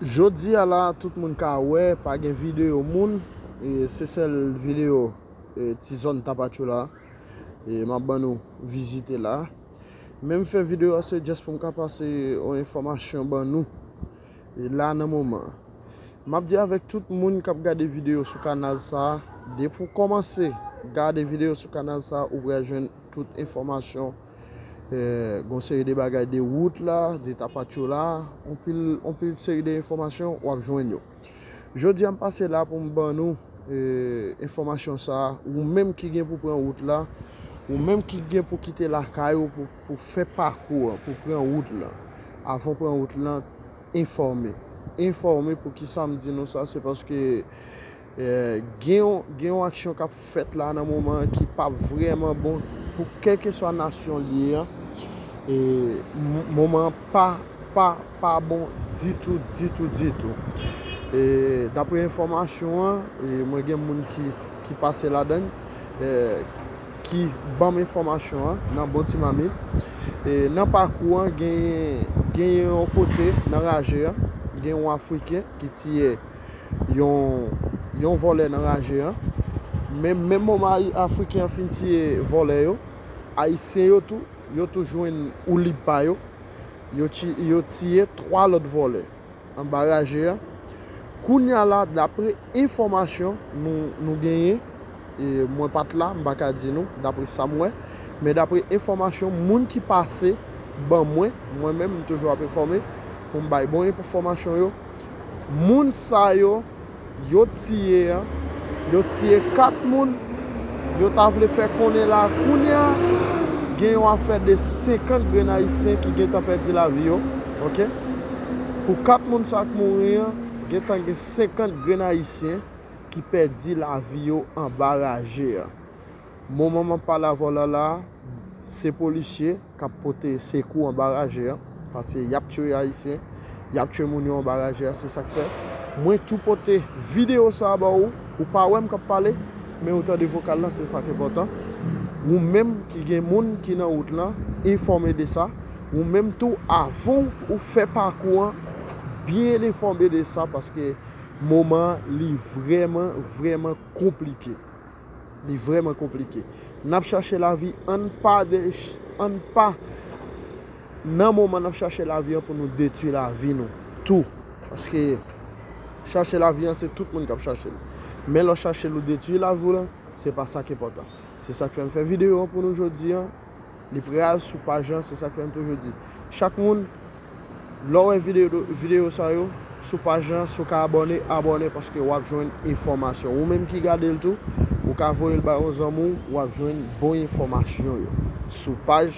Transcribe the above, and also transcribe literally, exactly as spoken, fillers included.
Jodi a la, tout moun ka wè, pa gen videyo moun, e se sèl videyo e, ti zòn Tapachula, e m ap ban nou vizite la. Men m fè videyo a se just pou m ka pase yon enfòmasyon ban nou e la nan moman. M ap di avèk tout moun k ap gade videyo sou kanal sa, depi w kòmanse gade videyo sou kanal sa, ou pral jwenn tout enfòmasyon, e, gon seri de bagay de wout la, de Tapachula, anpil, anpil seri de enfòmasyon w ap jwenn yo. Jodi a m pase la pou m ban nou e, enfòmasyon sa, ou menm ki gen pou pran wout la, ou menm ki gen pou kite lakay ou pou, pou fè pakou an, pou pran wout la. Avan w pran wout la, enfòme. Enfòme, poukisa m di nou sa, se paske e, gen yon, gen yon aksyon k ap fèt la nan moman an ki p ap vrèman bon pou kèlkeswa nasyon l ye an. E, m- moman an pa, pa, pa bon ditou, ditou, ditou. E, dapre enfòmasyon an, e, mwen gen moun ki, ki pase ladan, e, ki ban m enfòmasyon an nan bon ti mamit. E, nan pakou an, gen, gen yon kote nan raje an, gen yon Afriken ki tiye yon, yon vòlè nan raje an. Men, menm moman Ayi- Afriken an fin tiye vòlè yo, Ayisyen yo tou, yo tou jwenn oulib pa yo. Yo, ti- yo tiye twa lòt vòlè anba raje a. Kounye a la, dapre enfòmasyon nou, nou genyen, e mwen pa t la, m pa ka di nou, dapre sa m wè, men dapre enfòmasyon moun ki pase ban mwen, mwen menm, m toujou ap enfòme, pou m bay bon enfòmasyon yo. Moun sa yo, yo tiye an, yo tiye kat moun, yo ta vle fè konnen la kounye a, gen yon afè de senkant grenn Ayisyen ki gentan pèdi lavi yo, oke? Pou kat moun sa k mouri an, gentan gen senkant grenn Ayisyen ki pèdi lavi yo anba raje a. Moman m ap pale avè w la la, se polisye k ap pote sekou anba raje a, paske y ap tiye Ayisyen, y ap tiye moun yo anba raje a, se sa k fè. Mwen tou pote videyo sa a ba ou, ou pa wè m k ap pale, men ou tande vokal lan, se sa k enpòtan. Ou menm ki gen moun ki nan wout lan, enfòme de sa. Ou menm tou, avan ou fè pakou an, byen enfòme de sa, paske moman an, li vrèman, vrèman konplike. Li vrèman konplike. N ap chache lavi, ann pa de, ann pa nan moman n ap chache lavi an pou nou detwi lavi nou tou. Paske chache lavi an, se tout moun k ap chache l. Men lè w chache l, ou detwi lavi w lan, se pa sa k enpòtan. Se sa k fè m fè videyo an pou nou jodi an. Li pral sou paj lan, se sa k fè m toujou di. Chak moun, lè w wè videyo, videyo sa yo, sou paj lan, si w ka abòne, abòne paske w ap jwenn enfòmasyon. Ou menm ki gade l tou, ou ka voye l bay yon zanmi w, w ap jwenn bon enfòmasyon yo. Sou paj